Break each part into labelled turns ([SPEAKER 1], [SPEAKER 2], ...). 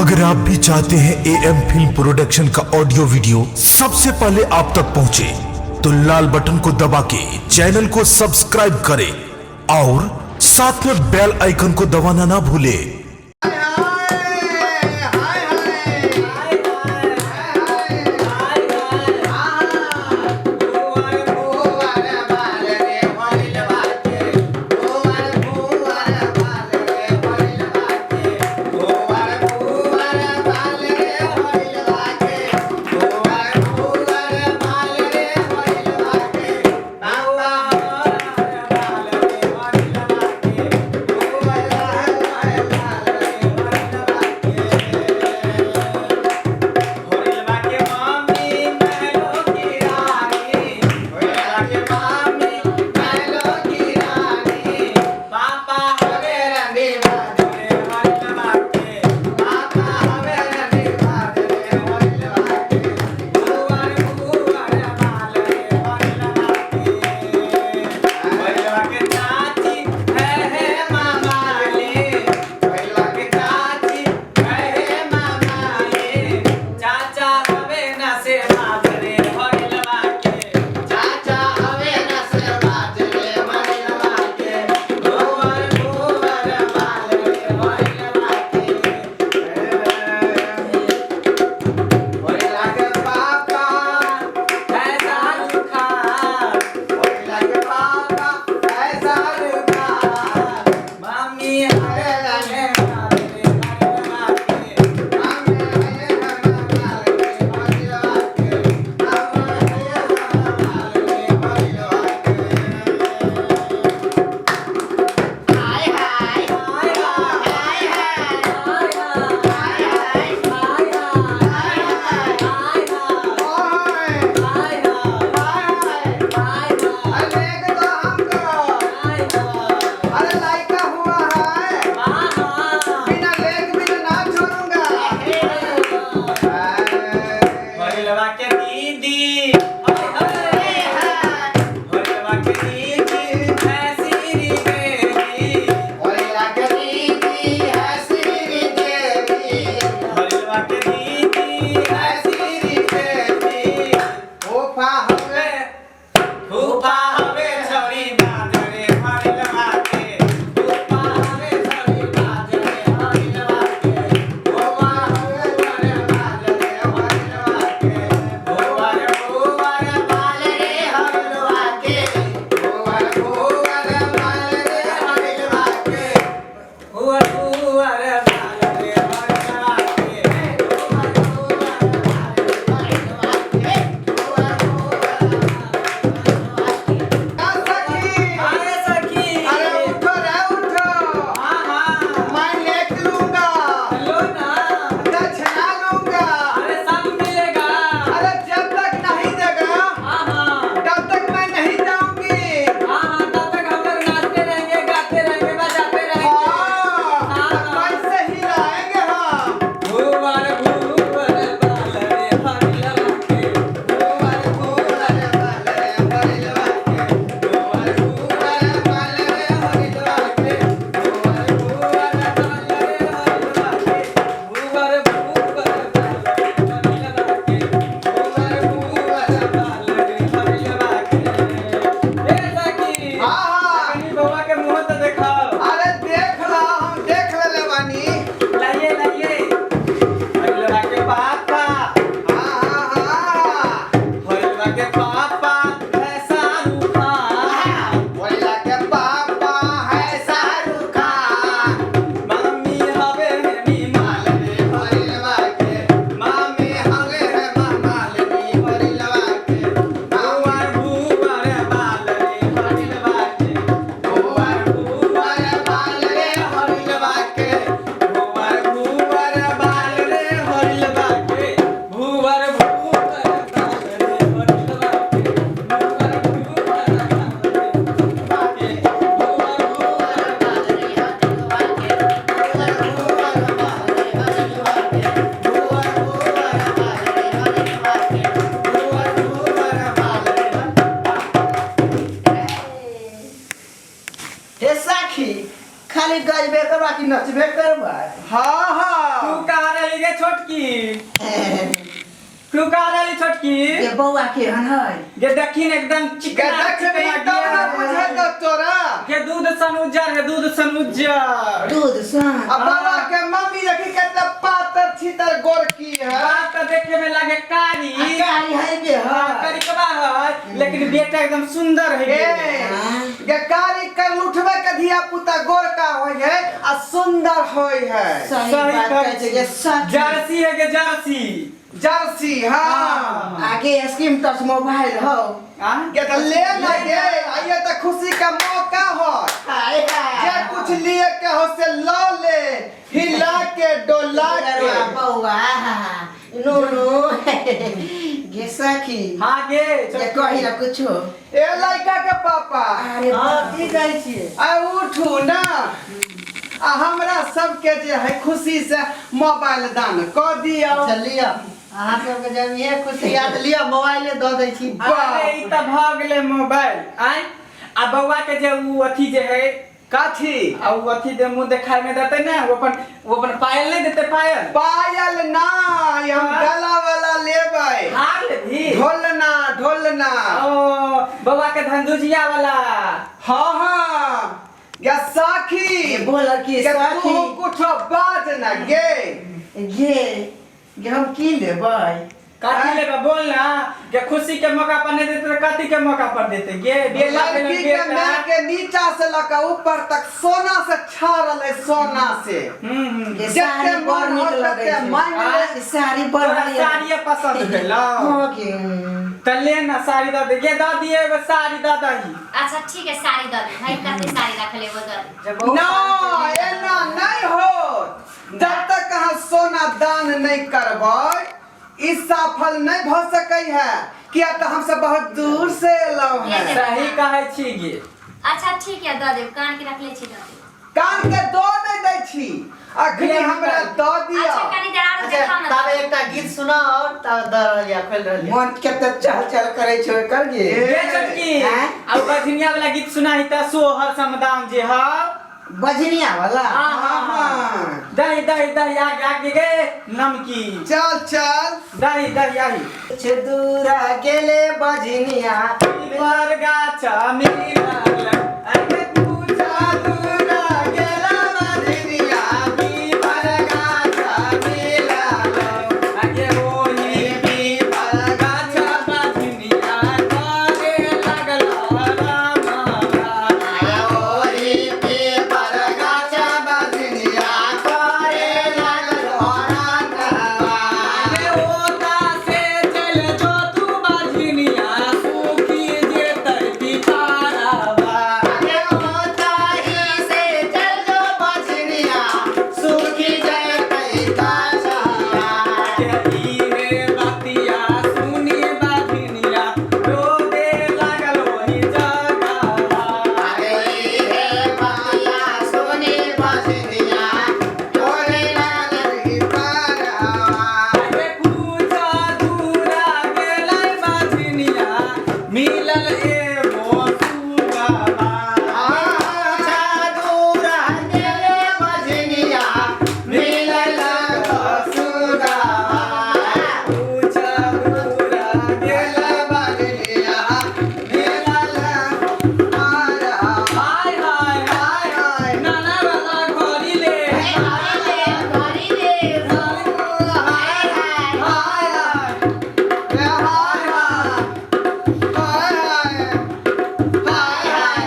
[SPEAKER 1] अगर आप भी चाहते हैं ए एम फिल्म प्रोडक्शन का ऑडियो वीडियो सबसे पहले आप तक पहुंचे, तो लाल बटन को दबा के चैनल को सब्सक्राइब करें और साथ में बेल आइकन को दबाना ना भूलें।
[SPEAKER 2] गे छोटकी क्यों कह रहली छोटकी
[SPEAKER 3] ये बौआ केहन है
[SPEAKER 2] गे देखी ने एकदम
[SPEAKER 4] के
[SPEAKER 2] चिकना
[SPEAKER 4] देखबी
[SPEAKER 2] चिकना
[SPEAKER 4] तब
[SPEAKER 2] गे।
[SPEAKER 4] न बुझेतौ तोरा
[SPEAKER 2] गे दूध सन उज्जर है दूध सन उज्जर
[SPEAKER 3] दूध सन
[SPEAKER 4] आ बाबा के मम्मी देखी कते पातर छीतर गोरकी है
[SPEAKER 2] बात तो देखे में लागे कारी
[SPEAKER 3] आ कारी है बे
[SPEAKER 2] हाँ,
[SPEAKER 3] है
[SPEAKER 2] करिकवा है लेकिन बेटा एकदम सुंदर है
[SPEAKER 4] ए गे कारी कर लुठबे के धिया पुता गोरका होय है आ सुंदर होय है
[SPEAKER 3] सही
[SPEAKER 2] सही
[SPEAKER 3] बात
[SPEAKER 2] कहै
[SPEAKER 3] कहै छै ये सच
[SPEAKER 2] जर्सी है गे जर्सी
[SPEAKER 4] जर्सी हाँ
[SPEAKER 2] हाँ।
[SPEAKER 3] आगे स्क्रीन टच मोबाइल हो
[SPEAKER 2] आ?
[SPEAKER 4] गे तो ले ना गे आइए तो खुशी का मौका हो
[SPEAKER 3] हाय
[SPEAKER 4] जे
[SPEAKER 3] हाय
[SPEAKER 4] कुछ लिए के हो से ल ले हिला के डोला के
[SPEAKER 3] बौआ नूनू गे सखी
[SPEAKER 2] हाँ गे
[SPEAKER 3] ये कही ना कुछो
[SPEAKER 4] ए लड़का के पापा
[SPEAKER 3] अरे
[SPEAKER 5] हँ की कहै छियै
[SPEAKER 4] आ उठू ना आ हमरा सबके जे है खुशी से मोबाइल दान कऽ दियौ
[SPEAKER 5] अच्छा लिअ अहाँ सबके जब इहे खुशी याद लिअ मोबाइले दऽ दै छी
[SPEAKER 2] अरे ई तऽ भऽ गेलै मोबाइल आँय आ बौआ के जे उ अथी जे है
[SPEAKER 4] कथी
[SPEAKER 2] आ उ अथी जे मुँह देखाय में देतै ने ओ अपन पायल नहि देतै पायल
[SPEAKER 4] पायल नाय हम
[SPEAKER 2] हाँ?
[SPEAKER 4] गला वाला लेबै
[SPEAKER 2] हार लेबही
[SPEAKER 4] ढोलना ढोलना
[SPEAKER 2] ओ बौआ के धनदुजिया वाला
[SPEAKER 4] हाँ हाँ गे साखी
[SPEAKER 3] बोल की
[SPEAKER 4] गे
[SPEAKER 3] सखी
[SPEAKER 4] तू कुछो बाज ना गे
[SPEAKER 3] गे गे हम की लेबै
[SPEAKER 2] कथी लेबै बोल ना जे खुशी के मौका पर नहीं देते तो कथी के मौका पर देते गे बेटा भेलै
[SPEAKER 4] लड़की के
[SPEAKER 2] बेटा
[SPEAKER 4] माय के नीचा से लऽ के ऊपर तक सोना से छाड़ल है सोना से
[SPEAKER 2] हम्म हम्म
[SPEAKER 3] गे
[SPEAKER 4] जते
[SPEAKER 3] साड़ी बड़
[SPEAKER 4] मन
[SPEAKER 3] नीक
[SPEAKER 4] हो
[SPEAKER 3] लगै
[SPEAKER 4] तते
[SPEAKER 3] छै
[SPEAKER 4] मांग ले।
[SPEAKER 3] ई साड़ी बड़
[SPEAKER 2] तोरा
[SPEAKER 3] हरियर
[SPEAKER 2] साड़िये पसंद भेलौ
[SPEAKER 3] हँ गे
[SPEAKER 2] तऽ ले ना साड़ी दऽ दे गे दऽ दिए एगो साड़ी दऽ दही
[SPEAKER 6] अच्छा ठीक है साड़ी दऽ दे भाई कते साड़ी रखले वो दऽ दे
[SPEAKER 5] जब बहुत
[SPEAKER 4] ना एना नहीं हो जब तक अहाँ सोना दान नहीं करबै ई सफल नहीं भऽ सकै है किया तऽ हमसब बहुत दूर से एलहुँ हैं
[SPEAKER 2] सही कहै छी गे
[SPEAKER 6] अच्छा ठीक है दऽ देब कान के रखले छी दऽ देब
[SPEAKER 4] कान के दऽ नहि दै छी अखनी हमरा दऽ दिअ
[SPEAKER 6] अच्छा कनी देर आरो
[SPEAKER 5] अच्छा
[SPEAKER 6] देखाउ ना
[SPEAKER 5] ताबे एकटा गीत सुनाउ और ताबे दऽ रहल यऽ खोलि रहल यऽ
[SPEAKER 3] मन कते चल चल करै छौ एकर गे
[SPEAKER 4] ए।
[SPEAKER 2] गे छोटकी
[SPEAKER 3] आँय?
[SPEAKER 2] आ उ बजनिया वाला गीत सुनाही तऽ सोहर समदाउन जे हौ
[SPEAKER 3] बजनिया वाला
[SPEAKER 2] हाँ हाँ हाँ
[SPEAKER 4] हाँ
[SPEAKER 2] दही दही दही आगे आगे गे नमकी
[SPEAKER 4] चल चल
[SPEAKER 2] दही दही आही
[SPEAKER 3] कुछ दूरा गेले बजनिया
[SPEAKER 2] पर गाछ मिलल अरे पूछा दूरा गेला बजनिया पीपर गाछ मिलल आगे ओही पीपर गाछ बजनिया करे लागल रामा
[SPEAKER 4] ओही पीपर गाछ बजनिया करे लागल रामा।
[SPEAKER 2] अरे ओता से चल जो तू बजनिया सुखी जेतै पितारावा
[SPEAKER 4] अरे ओताही से चल जो बजनिया सुखी जयतै तारावा।
[SPEAKER 2] रे बतिया सुनी बजनिया रोबे लागल ओही जगहवा।
[SPEAKER 4] अरे हे बतिया सुनी बजनिया तोरे लागल तारावा।
[SPEAKER 2] अरे पूजा दूरा गेलै बजनिया मिलल एगो सुगवा।
[SPEAKER 4] आछा दूरा गेले बजनिया मिलल सुगावा।
[SPEAKER 2] पूजा दूरा
[SPEAKER 4] गेले बजनिया मिलल आरा।
[SPEAKER 2] हाय हाय
[SPEAKER 4] हाय हाय
[SPEAKER 2] नाना वाला घड़ी ले
[SPEAKER 6] घड़ी ले घड़ी ले
[SPEAKER 4] हाय
[SPEAKER 6] हाय
[SPEAKER 4] हाय हाय हाय हाय हाय हाय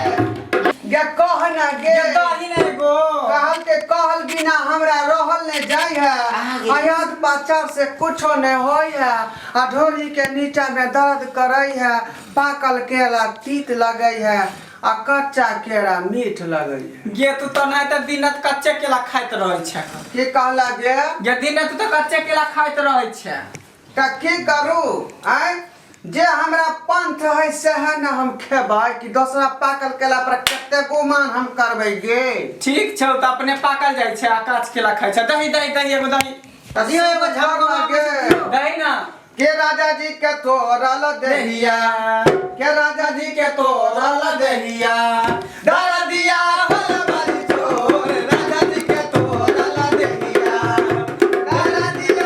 [SPEAKER 4] गे कह ना गे
[SPEAKER 2] गे दही ने गो
[SPEAKER 4] कहल के कहल बिना हमरा रहल नहीं जाय है
[SPEAKER 3] आगे।
[SPEAKER 4] अयात पाचर से कुछो नहीं होय है आ ढोरी के नीचा में दर्द करे है पाकल केला तीत लगे है आ कच्चा केरा मीठ लगे है
[SPEAKER 2] गे तू तो नहीं तऽ दिनत कच्चे केला खाइत रहै छै
[SPEAKER 4] की कहला गे
[SPEAKER 2] गे दिनत तू तऽ कच्चे केला खाइत रहै छै
[SPEAKER 4] त की करू आँय जे हमरा पंथ है सएह ने हम खेबै कि दोसरा पाकल केला पर कते गुमान हम करबै गे
[SPEAKER 2] ठीक छौ तऽ अपने पाकल जाइ छै आ काच केला खाइ छै दही दही दही एगो दही
[SPEAKER 4] त
[SPEAKER 5] दियौ एगो झपको
[SPEAKER 4] गे
[SPEAKER 2] दही ना
[SPEAKER 4] के राजा जी के तोरल दहिया के राजा जी के तोरल दहिया डाल दिया होल बारी चोर राजा जी के तोरल दहिया डाल दिया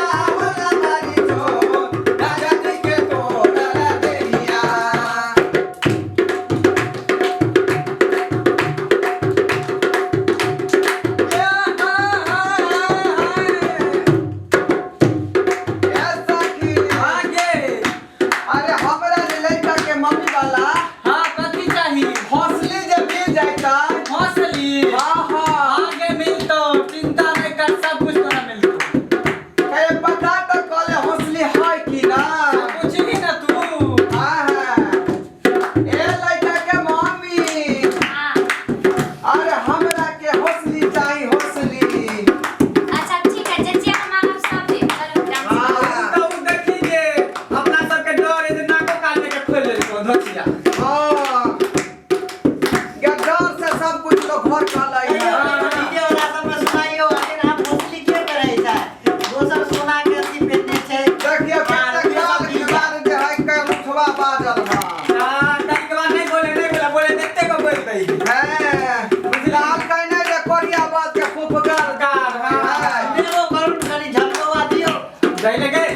[SPEAKER 2] गई ले गई।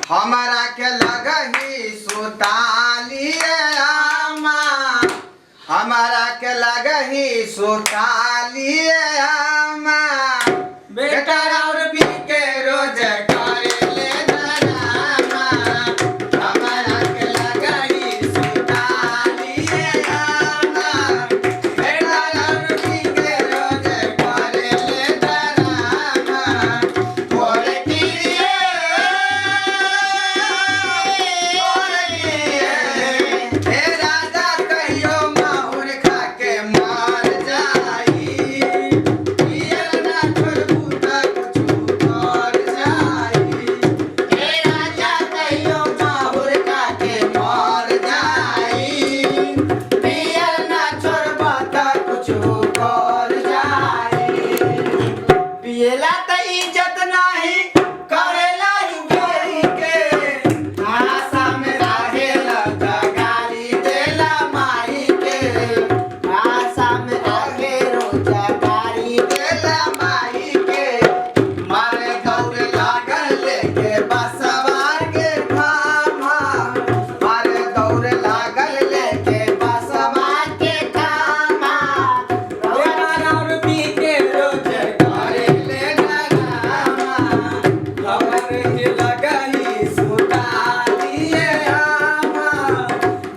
[SPEAKER 4] हमरा के लगही सुतालिए आमा, हमरा के लगही सुतालिए आमा, बेटा और पी के रोज करे ले डरामा, हमरा के लगही सुतालिए आमा, बेटा और पी के रोज करे ले डरामा, तोरे किरिए, तोरे किरिए, हे राजा कहियो माहुर खा के मार जाई, पियल ना छोड़बू त कुछु कर जाई, हे राजा कहियो माहुर खा के मार जाई, पियल ना छोड़बू त कुछु कर जाई। पियला त इज्जत नाही करेला उगरी के, आशा में रहेला त गाली देला माई के, आशा में रहे रोजा गाली देला माई के, मारे दौड़ लागल लेके बसवार के खामा, मारे दौड़ लागल लेके बसवार के खामा,
[SPEAKER 2] बेटा और पी के रोज
[SPEAKER 4] करे ले डरामा,
[SPEAKER 2] हमर के लगही सुतालिए आमा,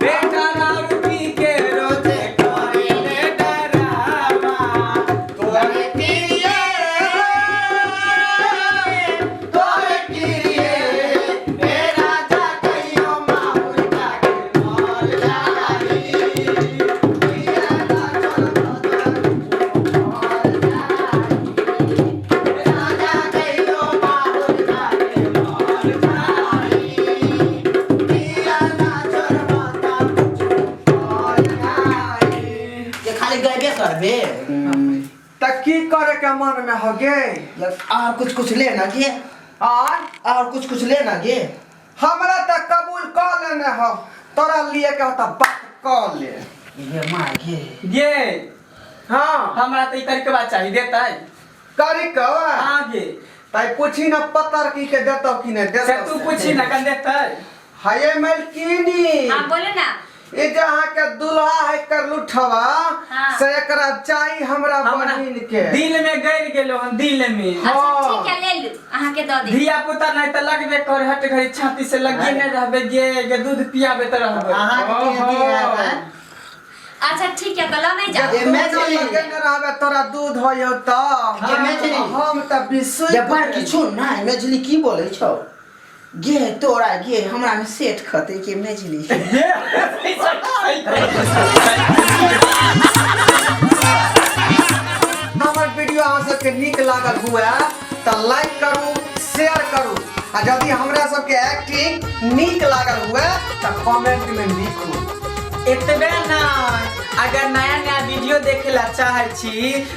[SPEAKER 2] बेटा और पी के रोज करे ले डरामा,
[SPEAKER 4] तोरे किरिए, तोरे किरिए, हे राजा कहियो माहुर खा के मर जाई, पिया ना छोड़बो त कुछु कर जाई, राजा कहियो माहुर खा के मर जाई, पिया ना छोड़बो त कुछु कर जाई।
[SPEAKER 3] ये खाली गएबे करबे।
[SPEAKER 4] त की करे के मन में हो गे?
[SPEAKER 3] और कुछ कुछ लेना गे।
[SPEAKER 4] और
[SPEAKER 3] और कुछ कुछ लेना गे।
[SPEAKER 4] हमरा त कबूल क लेने हो, तोरा लिए के होता बात क ले।
[SPEAKER 3] ये माँ गे।
[SPEAKER 2] गे
[SPEAKER 4] हाँ
[SPEAKER 2] हमरा त ई तरीकबा चाहिए देतै।
[SPEAKER 4] करी कवा
[SPEAKER 2] हाँ गे।
[SPEAKER 4] तै पूछी न पतर की के देतौ कि नहीं
[SPEAKER 2] से
[SPEAKER 4] देतौ।
[SPEAKER 2] तू पूछी ना कन देतै।
[SPEAKER 4] हये मलकिनी,
[SPEAKER 6] हाँ बोलो ना।
[SPEAKER 4] ई जे अहाँ के दूल्हा है कर लुठवा,
[SPEAKER 6] हाँ।
[SPEAKER 4] से एकरा चाही हमरा
[SPEAKER 2] हमरा
[SPEAKER 4] बहिन के।
[SPEAKER 2] दिल में गड़ गेलो हन दिल में।
[SPEAKER 6] अच्छा
[SPEAKER 4] हाँ।
[SPEAKER 6] ठीक है ले लू, अहाँ के दऽ दे।
[SPEAKER 2] धिया पुता नहीं त लगबे कर हट घड़ी छाती से लगिए नहीं रहबे गे गे दूध पियाबे त रहबे।
[SPEAKER 5] अहाँ के
[SPEAKER 4] ओहो।
[SPEAKER 5] दिया है।
[SPEAKER 6] अच्छा ठीक है तो लो नहीं जाओ।
[SPEAKER 3] ये
[SPEAKER 4] तू
[SPEAKER 3] मैथिली।
[SPEAKER 4] न लगे न रहबे तोरा दूध होयो त
[SPEAKER 3] ये मैथिली।
[SPEAKER 4] हम त बिसुइ
[SPEAKER 3] ये बड़ किछु ना मेझली की बोलै छौ गे, तोरा गे हमरा में सेठ खते के मेझली।
[SPEAKER 4] हमर वीडियो अहाँ सबके नीक लागल हुए त लाइक करू, शेयर करू, आ यदि हमरा सबके एक्टिंग नीक लागल हुए त कमेंट में लिखू।
[SPEAKER 2] एतबे ना, अगर नया नया वीडियो देखेला चाहे छी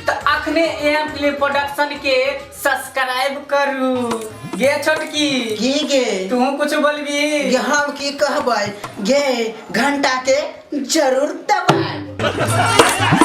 [SPEAKER 2] त अखने एम फिल्म प्रोडक्शन के सब्सक्राइब करू। गे छोटकी
[SPEAKER 3] की गे?
[SPEAKER 2] तू कुछ बोलबी?
[SPEAKER 3] गे हम की कहबै गे, घंटा के जरूर दबाए।